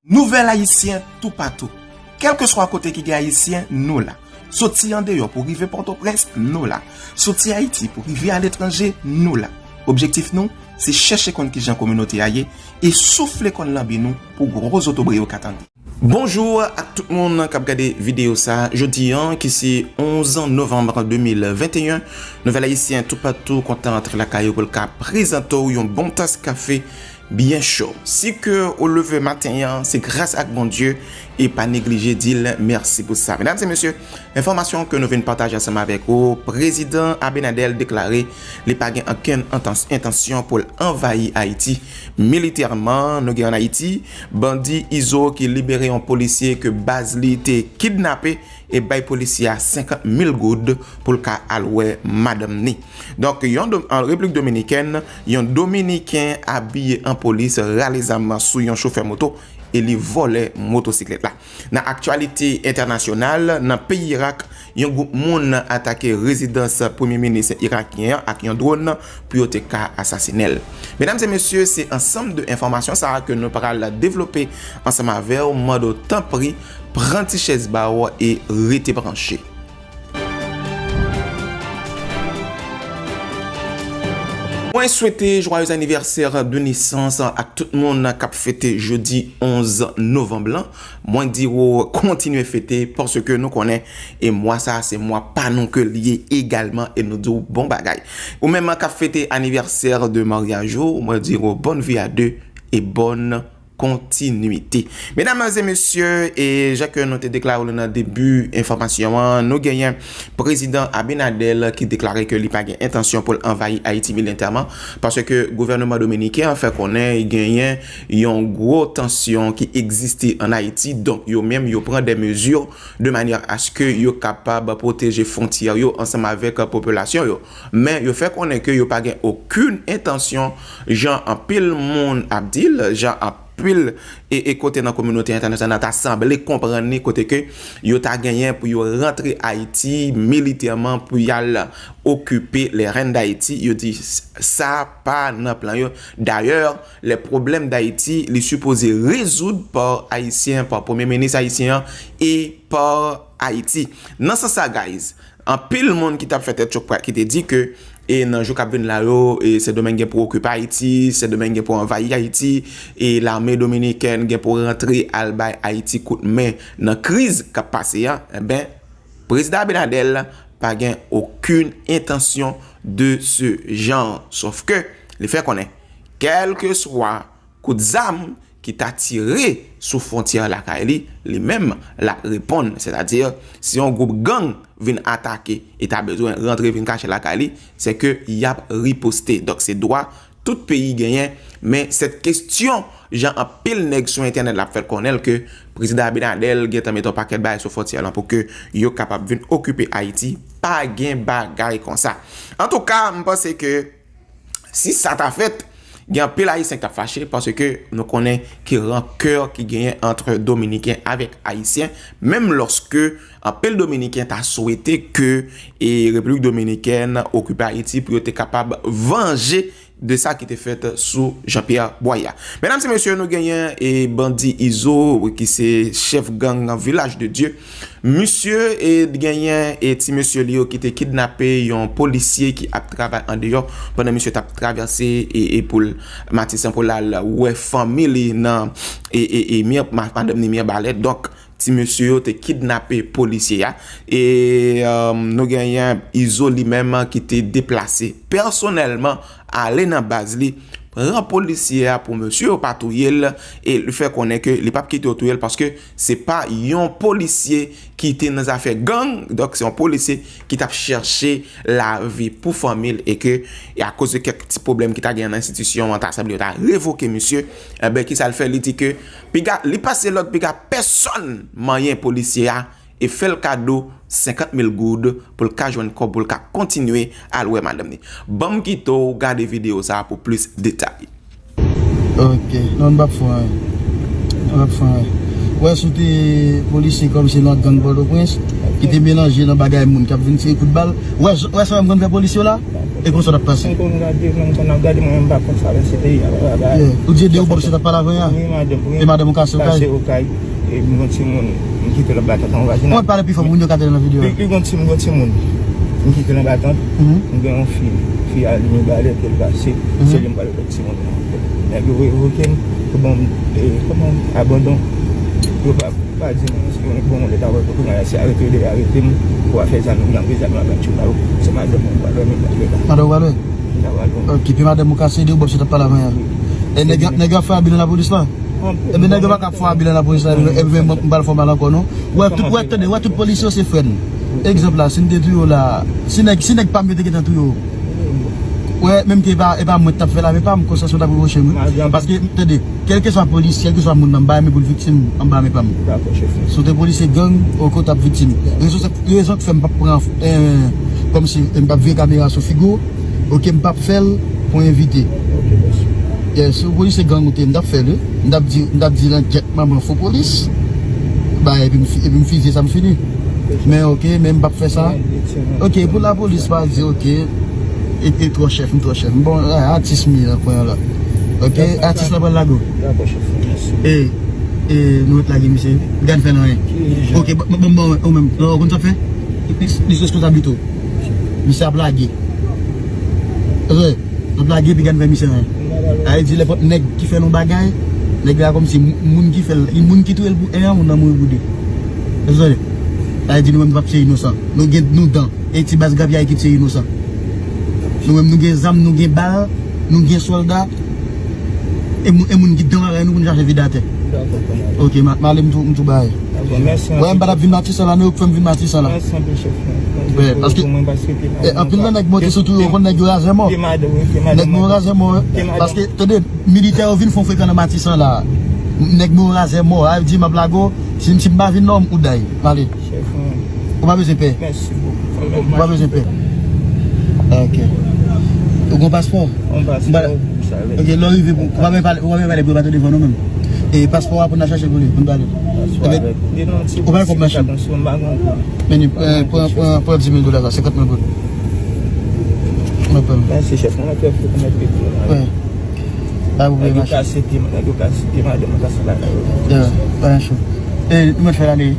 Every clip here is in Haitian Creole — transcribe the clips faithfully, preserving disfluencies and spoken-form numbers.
Nouvèl Ayisyen toupatou. Kèlkeswa kote ki gen Ayisyen, nou la. Soti andeyò pou rive Pòtoprens, nou la. Soti Ayiti pou rive aletranje, nou la. Objektif nou, se chèche konn kijan kominote a ye e soufle konn lanbi nou pou gwo zotobre yo ka tande. Bonjou ak tout moun k ap gade videyo sa a. Jodi an, ki se onz novanm de mil venteyen, Nouvèl Ayisyen toupatou kontan rantre lakay yo pou l ka prezante w yon bon tas kafe byen cho. Si ke ou leve maten an, se gras ak Bondye, e pa neglije di l mèsi pou sa. Medam e mesye, enfòmasyon ke nou vin pataje ansanm avèk ou, Prezidan Abinader deklare li pa gen okenn entans-, entansyon pou l anvayi Ayiti militèman. Nou gen ann Ayiti, bandi Izo ki libere yon polisye ke baz li te kidnape e bay polisye a senkant mil goud pou l ka al wè madanm ni. Donk, yon do-, an Repiblik Dominikèn, yon Dominiken abiye an polis rale zam sou yon chofè moto e li vòlè motosiklèt la. Nan aktyalite entènasyonal, nan peyi Irak, yon gwoup moun atake rezidans premye minis irakyen an ak yon dwòn pou yo te ka asasinen l. Medam e mesye, se ansanm de enfòmasyon sa a ke nou pral devlope ansanm avè w. Mande w tanpri, pran ti chèz ba w e rete branche. Mwen swete joyeux anniversaire de naissance ak tout moun k ap fete jodi onz novanm lan. Mwen di w kontinye fete paske nou konnen e mwa sa a se mwa pa nou ke l ye egalman e nou di w bon bagay. Ou menm k ap fete anivèsè de maryaj ou, mwen di w bonne vie à deux e bonne continuité. Medam e mesye, e jan ke nou te deklare w nan debi enfòmasyon an, nou genyen Prezidan Abinader ki deklare ke li pa gen entansyon pou l anvayi Ayiti militèman, paske gouvènman dominiken an fè konnen genyen yon gwo tansyon ki egziste ann Ayiti. Donk, yo menm, yo pran de mezi de manyè aske yo kapab pwoteje fwontyè yo ansanm avèk popilasyon yo. Men, yo fè konnen ke yo pa gen okenn entansyon, jan anpil moun ap di l, jan anpil e, e kote nan kominote entènasyonal ta sanble konprann li, kote ke yo ta genyen pou yo rantre Ayiti militèman pou y al okipe les rênes d'Haïti. Yo di s-, sa pa nan plan yo. Dayè, les problèmes d'Haïti, li sipoze rezoud pa Ayisyen, pa premye minis ayisyen an e pa Ayiti. Nan sans sa, guys, anpil moun ki t ap fè tèt cho ki te di ke, e nan jou k ap vin la yo, e Sendomeng gen pou okipe Ayiti, Sendomeng gen pou anvayi Ayiti, e lame dominikèn gen pou rantre al bay Ayiti kout men nan kriz k ap pase a, enben, Prezidan Abinader pa gen okenn entansyon de ce genre. Sòf ke li fè konnen, kèlkeswa kout zam ki ta tire sou fwontyè lakay li, li menm l ap reponn. Sètadi, si yon gwoup gang vin atake e ta bezwen rantre vin kache lakay li, se ke y ap riposte. Donk, se dwa tout peyi genyen, men sèt kesyon, jan anpil nèg sou entènèt la ap fè l konnen l ke Prezidan Abinader gentan mete yon pakèt bagay sou fwontyè lan pou ke yo kapab vin okipe Ayiti, pa gen bagay konsa. Antouka, m panse ke si sa ta fèt, gen anpil Ayisyen ki t ap fache, paske nou konnen ki rankè ki genyen ant Dominiken avèk Ayisyen, menm lòske anpil Dominiken ta swete ke, e, Repiblik Dominikèn okipe Ayiti pou yo te kapab vanje de sa ki te fèt sou Jean Pierre Boyer. Medam e mesye, nou genyen, e, bandi Izo, ki se chèf gang Vilaj de Dye. Misye, e, genyen, e, ti mesye li yo ki te kidnape yon polisye ki ap travay andeyò pandan misye t ap travèse, e, e pou l Matisan pou l al wè fanmi li nan, e, e, e, Mir-, ma-, madanm ni Mirbalè. Donk, ti mesye yo te kidnape polisye a. E, e, nou genyen Izo li menm ki te deplase pèsonèlman ale nan baz li, pran polisye a pou mesye yo pa touye l, e li fè konnen ke li p ap kite yo touye l paske se pa yon polisye ki te nan zafè gang, donk se yon polisye ki t ap chèche lavi pou fanmi l e ke, e akoz de kèk ti pwoblèm ki ta genyen nan enstitisyon an, ta sanble yo ta revoke misye. Enben, kisa l fè? Li di ke piga, li pase lòd piga pèsonn manyen polisye a e fè l kado senkant mil goud pou l ka jwenn kòb pou l ka kontinye al wè madanm ni. Ban m kite w gade videyo sa a pou plis detay. Ok, non, n p ap fè anyen. N p ap fè anyen. Wè, si w te polisye kòmsi nan gang Pòtoprens, ki te melanje nan bagay moun k ap vin tire kout bal, wè, wè sa m konn fè polis yo la, e konsa w t ap pase. M konn gade, m konn ap gade, mwen menm m pa konn sa, men se peyi a, bagay. Yeah. Ou di de ou bòb se t ap pale avè a? Wi, madanm, wi. E madanm ou kase ou kay? Kase ou kay. E m gon timoun, m kite l ap bay tonton vajina. Ou mèt pale pi fò pou moun yo ka tande nan videyo a. Li, li gon timoun, gon timoun. M kite l anba tant. Mhm. M gen yon fi, fi a li, m bale, epi l pase. Mhm. Se li m pale. Timoun yo. Nèg yo revoke m pou ban m, e, kòman, abandon. Yo pa, pa di m si yo bon leta wè pou kounya se arete yo deja arete m pou afè zam yo, m nan prizon, m ap tchou la. Se madanm mwen, m pa dòmi, m pa dòmi. Madanm ou pa dòmi? M pa dòmi. Ok, pi madanm ou kase de ou bòb se t ap pale avè a. E nèg, nèg yo ap fè abi nan lapolis la? Ebyen nèg yo pa ka fè abi nan lapolis la, ebyen m pral fè w mal ankò non. Wè, tout, wè, tande, wè, tout polis yo se frè n. Egzanp la, si n te touye w la, si nèg, si nèg pa m yo te gentan touye w, wè, menm ke e pa, e pa mwen ki t ap fè la, men pa m konsyans mwen t ap rewoche m, wi. Paske, tande, kèlkeswa polis, kèlkeswa moun nan, m pa renmen pou l viktim anba men pa m. Si w te polisye gang, ok, w t ap viktim. Rezon, rezon k fè m p ap pran, eh, kòmsi m p ap vire kamera sou figi w, ok, m p ap fè l pou envite. Yeah, si w polisye gang ou te, m t ap fè l, wi. M t ap di, m t ap di lan gyèt manman fo polis. Bay, epi m fi-, epi m fizye sa m fini. Men ok, men m p ap fè sa. Ok, pou lapolis pa di, ok. E, e twò chèf, m twò chèf. Bon, a, atis m ye nan kwen an la. Ok, atis la pral lage w. E, e nou ret lage misye. Gad fè l anyen. Ok, bon, bon, bon, ou menm, ou konn sa w ap fè? Li, li sou responsablite w. Misye ap lage. Vre. L ap lage epi gad fè misye anyen. Sa vle di nenpòt nèg ki fè l yon bagay, nèg la kòmsi moun ki fè l, moun ki touye l pou en an, moun nan mouri pou de. Sa vle di nou menm nou p ap se inosan. Nou gen nou dan. E ti baz grapyay ki tiye inosan. Nou menm nou gen zam, nou gen bal, nou gen sòlda. E moun, e moun ki dan bagay nou pou nou chache vide atè. Ok, m a-, m ale m tou, m tou bay. Wè, m pa t ap vin Matisan la, nou yo k fè m vin Matisan la. Paske, e, anpil nan nèg monte sou tou yo, konn nèg yo razè mò. Nèg nou razè mò, wi. Paske, tande, militè yo vin fon frekan nan Matisan la. Nèg nou razè mò, a di m ap lage w, si, si m pa vin non, ou day. M ale. Ou pa bezwen pè. Ou pa bezwen pè. Ok. Ou gon paspò? Yon paspò. Ok, lè w rive, ou pa bezwen pale, ou pa bezwen pale pou yo pa tande vwa nou menm. E paspò a pou n al chache pou li, pou n pale. Ou pa kòb machin. Men, eh, pran, pran, pran dis mil dola sa, senkant mil goud. Mwen pran. Mèsi, chèf. Mwen ap fè pou mèt pete. Wè. Pa pou peye machin. Nèg yo ka site, nèg yo ka site madanm nan, sa se bagay yo. Yeah, pa yon chou. E, nou mèt fè l ale.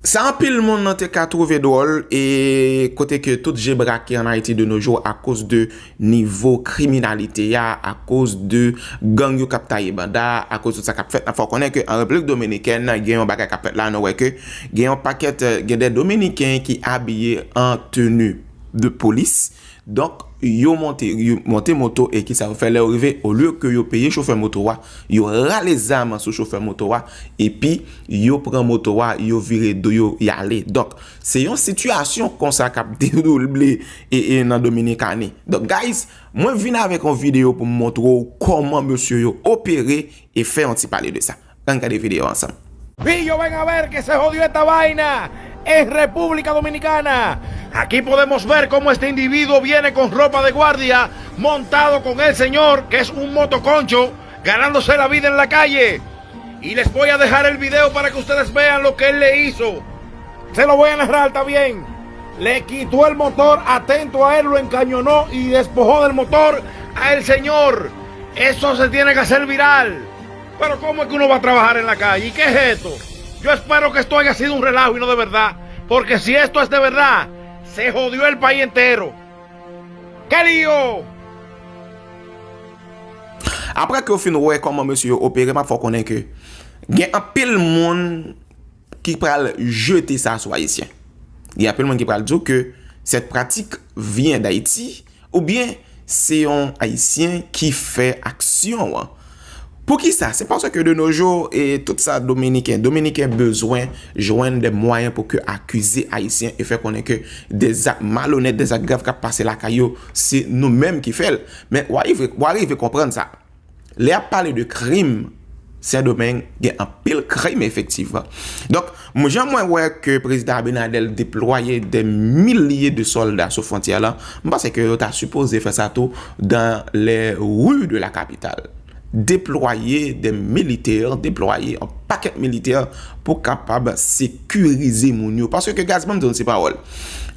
Sa anpil moun nan te ka twouve dwòl e kote ke tout je brake an Ayiti de nos jours akoz de nivo kriminalite a, akoz de gang yo k ap taye banda, akoz tout sa k ap fèt la. Fò w konnen ke an Repiblik Dominikèn, gen yon bagay k ap fèt la, nou wè ke gen yon pakèt, gen de Dominiken ki abiye an teni de polis. Donk, yo monte, yo monte moto e kisa yo fè lè yo rive? Olye ke yo peye chofè moto a, yo rale zam sou chofè moto a, epi yo pran moto a, yo vire do yo, y ale. Donk, se yon sitiyasyon konsa k ap dewoule e, e nan Dominikani. Donk, guys, mwen vin avèk yon videyo pou m montre w kòman mesye yo opere e fè yon ti pale de sa. Ann gade videyo ansanm. Pillo, ven a ver que se jodió esta vaina en República Dominicana. Aquí podemos ver cómo este individuo viene con ropa de guardia, montado con el señor, que es un motoconcho, ganándose la vida en la calle. Y les voy a dejar el video para que ustedes vean lo que él le hizo. Se lo voy a narrar, está bien. Le quitó el motor, atento a él, lo encañonó y despojó del motor a el señor. Eso se tiene que hacer viral. Pero ¿cómo es que uno va a trabajar en la calle? ¿Y qué es esto? Yo espero que esto haya sido un relajo y no de verdad, porque si esto es de verdad, se jodió el país entero. ¡Qué lío! Apre ke w fin wè kòman mesye yo opere, m ap fè w konnen ke gen anpil moun ki pral jete sa sou Ayisyen. Gen anpil moun ki pral di w ke cette pratique vient d'Haïti, oubyen se yon Ayisyen ki fè aksyon an. Poukisa? Se paske de nos jours, e tout sa Dominiken, Dominiken bezwen jwenn de mwayen pou ke akize Ayisyen e fè konnen ke de zak malonèt, de zak grav k ap pase lakay yo, se nou menm ki fè l. Men w a rive, w a rive konprann sa. Lè y ap pale de krim, Sendomeng gen anpil krim efektivman. Donk, m, jan mwen wè ke prezidan Abinader deplwaye de milye de sòlda sou fwontyè lan, m panse ke yo ta sipoze fè sa tou dans les rues de la capitale. deplwaye de militè, deplwaye yon pakèt militè pou kapab sekirize moun yo. Paske gaz, ban m di nou se pawòl.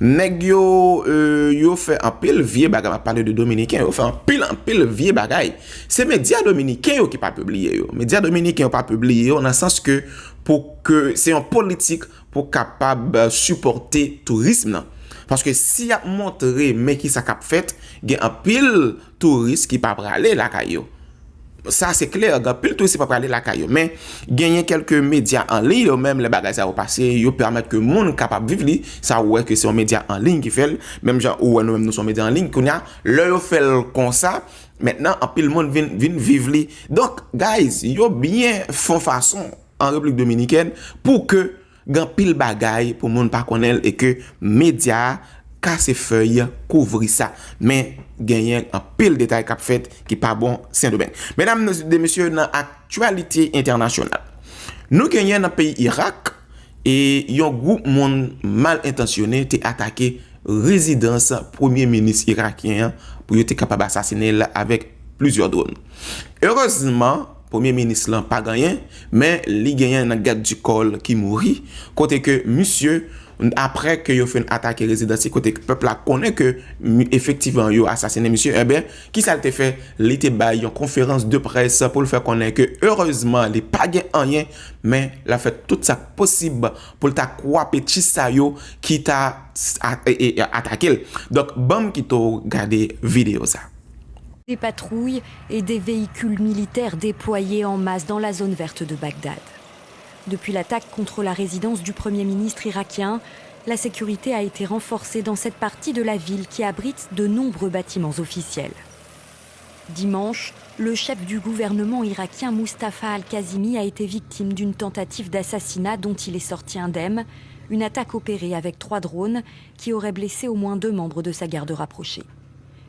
Nèg yo, euh, yo fè anpil vye bagay. M ap pale de Dominiken, yo fè anpil, anpil vye bagay. Se medya dominiken yo ki pa pibliye yo. Medya dominiken yo pa pibliye yo nan sans ke pou ke se yon politik pou kapab, euh, sipòte tourism nan. Paske si y ap montre men ki sa k ap fèt, gen anpil touris ki pa prale lakay yo. Sa se klè, gen anpil touris ki pa prale lakay yo. Men genyen kèlke medya an liy yo menm, lè bagay sa yo pase, yo pèmèt ke moun kapab viv li. Sa ou wè ke se yon medya an liy ki fè l. Menm jan ou wè nou menm nou se yon medya an liy. Kounye a, lè yo fè l konsa, mentnan anpil moun vin, vin viv li. Donk, guys, yo byen fè yon fason an Repiblik Dominikèn pou ke gen anpil bagay pou moun pa konnen l e ke medya a kase fèy kouvri sa. Men genyen anpil detay k ap fèt ki pa bon Sendomeng. Medam e mesye, nan aktyalite entènasyonal, nou genyen nan peyi Irak e yon gwoup moun mal entansyone te atake rezidans premye minis irakyen an pou yo te kapab asasinen l avèk plizyè dwòn. Erezman, premye minis lan pa gen anyen, men li genyen nan gad di kò l ki mouri, kote ke misye, apre ke yo fin atake rezidans li, kote ke pèp la konnen ke mi-, efektivman yo asasinen misye, enben, kisa l te fè? Li te bay yon konferans de près pou l fè konnen ke erezman li pa gen anyen, men l ap fè tout sa k posib pou l ta kwape tchis sa yo ki ta s-, a-, e, e, atake l. Donk, ban m kite w gade videyo sa. Des patrouilles et des véhicules militaires déployés en masse dans la zone verte de Bagdad. Depuis l'attaque contre la résidence du Premier ministre irakien, la sécurité a été renforcée dans cette partie de la ville qui abrite de nombreux bâtiments officiels. Dimanche, le chef du gouvernement irakien Mustafa al-Kazimi a été victime d'une tentative d'assassinat dont il est sorti indemne, une attaque opérée avec trois drones qui aurait blessé au moins deux membres de sa garde rapprochée.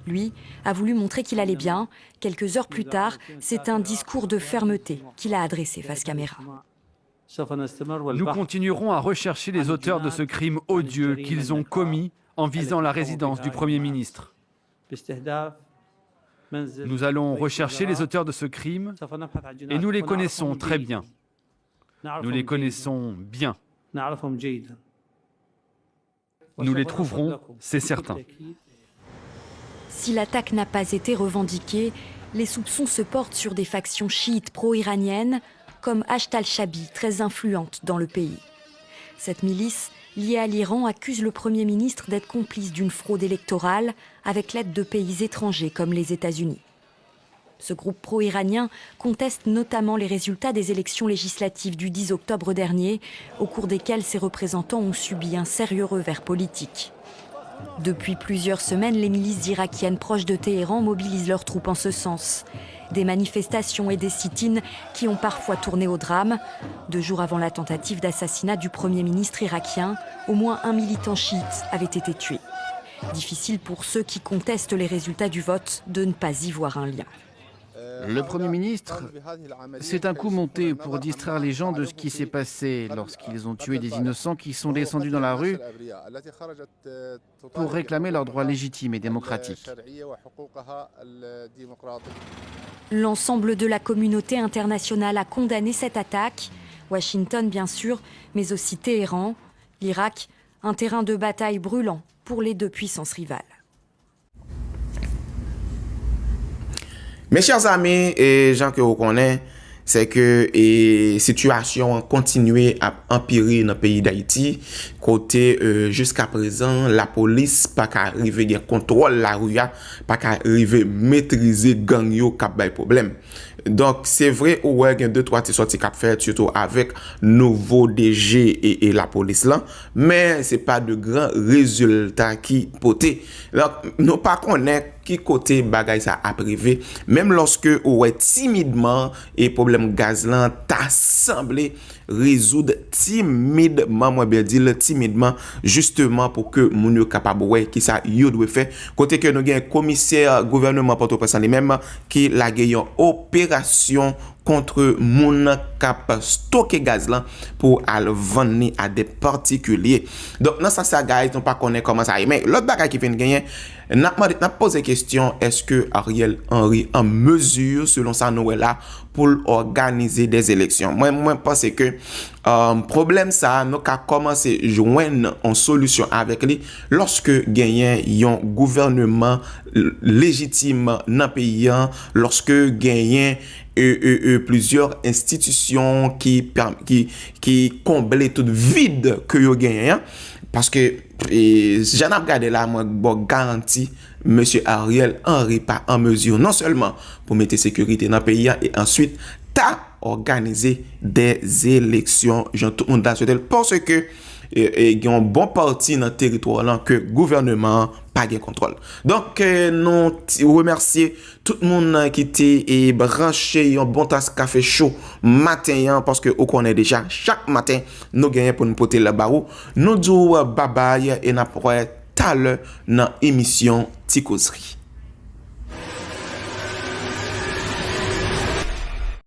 Lui a voulu montrer qu'il allait bien. Quelques heures plus tard, c'est un discours de fermeté qu'il a adressé face caméra. Nous continuerons à rechercher les auteurs de ce crime odieux qu'ils ont commis en visant la résidence du Premier ministre. Nous allons rechercher les auteurs de ce crime et nous les connaissons très bien. Nous les connaissons bien. Nous les trouverons, c'est certain. Si l'attaque n'a pas été revendiquée, les soupçons se portent sur des factions chiites pro-iraniennes, comme Hachd al-Shabi, très influente dans le pays. Cette milice, liée à l'Iran, accuse le Premier ministre d'être complice d'une fraude électorale avec l'aide de pays étrangers comme les États-Unis. Ce groupe pro-iranien conteste notamment les résultats des élections législatives du dix octobre dernier, au cours desquelles ses représentants ont subi un sérieux revers politique. Depuis plusieurs semaines, les milices irakiennes proches de Téhéran mobilisent leurs troupes en ce sens. Des manifestations et des sit-ins qui ont parfois tourné au drame. Deux jours avant la tentative d'assassinat du Premier ministre irakien, au moins un militant chiite avait été tué. Difficile pour ceux qui contestent les résultats du vote de ne pas y voir un lien. Le Premier ministre, c'est un coup monté pour distraire les gens de ce qui s'est passé lorsqu'ils ont tué des innocents qui sont descendus dans la rue pour réclamer leurs droits légitimes et démocratiques. L'ensemble de la communauté internationale a condamné cette attaque. Washington, bien sûr, mais aussi Téhéran. L'Irak, un terrain de bataille brûlant pour les deux puissances rivales. Mes chers amis, e jan ke ou konnen, se ke, e, sitiyasyon an kontinye ap anpire nan peyi Dayiti, kote, e, jiska prezan, lapolis pa ka rive gen kontwòl lari a, pa ka rive metrize gang yo k ap bay pwoblèm. Donk, se vre, ou wè gen de twa ti sòti k ap fèt, sitou avèk nouvo D G e, e lapolis lan, men se pa de gran rezilta ki pote. Donk, nou pa konnen ki kote bagay sa ap rive, menm lòske ou wè timidman e pwoblèm gaz lan ta sanble rezoud timidman, mwen byen di l, timidman, jisteman pou ke moun yo kapab wè kisa yo dwe fè. Kote ke nou gen komisè gouvènman Pòtoprens lan li menm ki lage yon operasyon kont moun k ap stoke gaz lan pou al vann li a de patikilye. Donk, nan sans sa, guys, nou pa konnen kòman sa ye. Men lòt bagay ki vin genyen, n ap mande, n ap poze kesyon, èske Ariel Henry an mezi, selon sa nou wè la, pou l òganize de eleksyon? Mwen, mwen panse ke, um, pwoblèm sa a, nou ka kòmanse jwenn yon solisyon avèk li lòske genyen yon gouvènman l-, lejitim nan peyi a, lòske genyen e, e, e, plizyè enstitisyon ki, ki, ki konble tout vid ke yo genyen an. Paske, e, jan n ap gade la, mwen ba w garanti, mesye Ariel Henry pa an mezi non sèlman pou mete sekirite nan peyi a, e answit ta òganize de eleksyon jan tout moun ta swete l, paske, e, e, gen yon bon pati nan teritwa lan ke gouvènman an pa gen kontwòl. Donk, e, nou ti-, remèsye tout moun, e, ki te, e, branche yon bon tas kafe cho maten an, paske ou konnen deja, chak maten, nou genyen pou n pote l ba ou. Nou di w babay e n ap wè talè nan emisyon Ti Kozri.